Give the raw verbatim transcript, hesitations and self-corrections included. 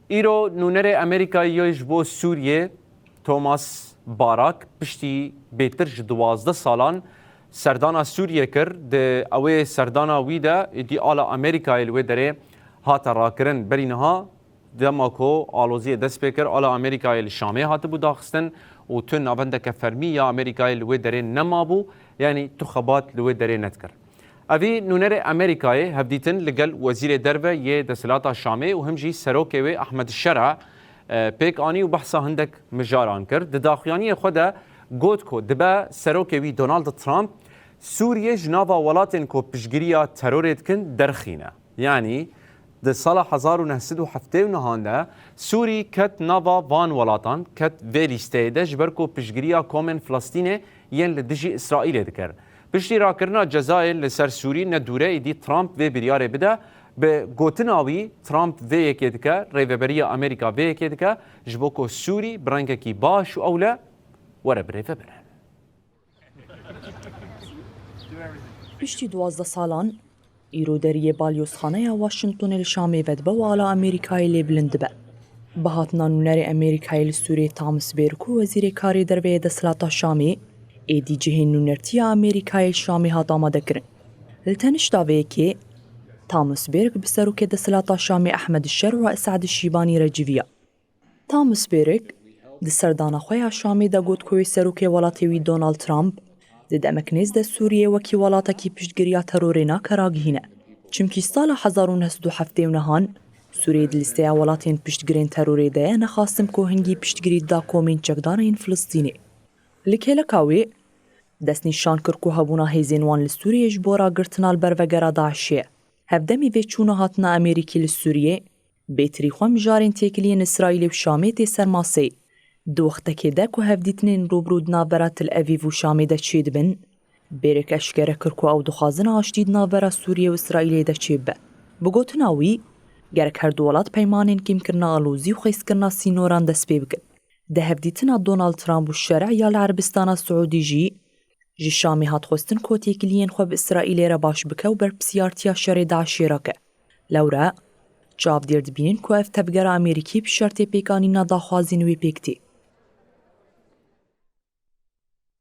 Îro nûnerê Amerîkayê yê ji bo Sûriyê, Thomas Barak, piştî bêtir ji duwazdeh salan serdana Sûriyê kir. Di ewê serdana wî de êdî ala Amerîkayê li wê derê hate rakirin. Berî niha, dema ku aloziyê dest pê kir, ala Amerîkayê li Şamê hatibû daxistin û tu navendeke fermî ya Amerîkayê li wê derê nemabû, yanî tu xebat li wê derê nedikir. Evî nûnerê Amerîkayê hevdîtin li gel Wezîrê Derve yê Desthilata Şamê û him jî serokê wê Ehmed Şera, e, pêk anî û behsa hindek mijaran kir. Di daxuyaniyê xwe de got ku dibe serokê wî Donald Trump Sûriyê ji nava welatên ku piştgiriya terorê dikin derxîne. Yanî di sala hezar û neh sed û heftê û nehan de Sûrî ket nava van welatan, ket vê lîsteyê de, ji ber ku piştgiriya komên Filistînê yên li dijî Îsraîlê dikir. Piştî rakirina cezayê li ser Sûrî ne dûre êdî Trump vê biryarê bide. Bi gotina wî, Trump vê yekê dike rêveberiya Amerîka, vê yekê dike ji bo ku Sûrî bi rengekî baş û ewle were birêvebirin. Piştî duwazdeh salan, îro deriyê balyozxaneya Washingtonê li Şamê vedibe û ala Amerîkayê lê bilind dibe. Bi hatina nûnerê Amerîkayê li Sûriyê Thomas Barak û Wezîrê Karê Derve yê Desthilata Şamê, êdî cihê nûnertiya Amerîkayê li Şamê hat amadekirin. Li tenişta vê yekê, Thomas Barak bi serokê Desthilata Şamê Ehmed Şer û Esad Şîbanî re civiya. Thomas Barak di serdana xwe ya Şamê de got ku wê serokê welatê wî Donald Trump di demek nêz de Sûriyê wekî welatekî piştgiriya terorê nake ragihîne. Çimkî sala hezar û neh sed û heftê û nehan Sûriyê di lîsteya welatên piştgirên terorê de ye, nexastim ku hingî piştgirî da komên çekdana yên Filistînê. Li kêleka wê destnîşan kir ku hebûna hêzên wan li Sûriyê ji bo ragirtina li ber vegera DAIŞê ye. Hevdemî vê çûna hatina Amerîkî li Sûriyê, bêtirî xwe mijarên têkiliyên Îsraîlê û Şamê tê ser maseyê. Di wextekê de ku hevdîtinên rûbirû di navbera Tel Evîv û Şamê de çêdibin, Barak eşkere kir ku ew dixwazin aştî di navbera Sûriyê û Îsraîlê de çêbibe. Bi gotina wî, gerek her du welat peymanên kêmkirina alozî û xwezkirina sînoran dest pê bikin. Di hevdîtina Donald Trump û Şerî ya li Erebistana Siûdî jî, ji Şamê hat xwestin ku têkiliyên xwe bi Îsraîlê re baş bike û berpirsiyartiya şerê DAIŞê rake. Lewre, çavdêr dibînin ku ev tevgera Amerîkî bi şertê pêkanîna daxwazên wê pêk tê.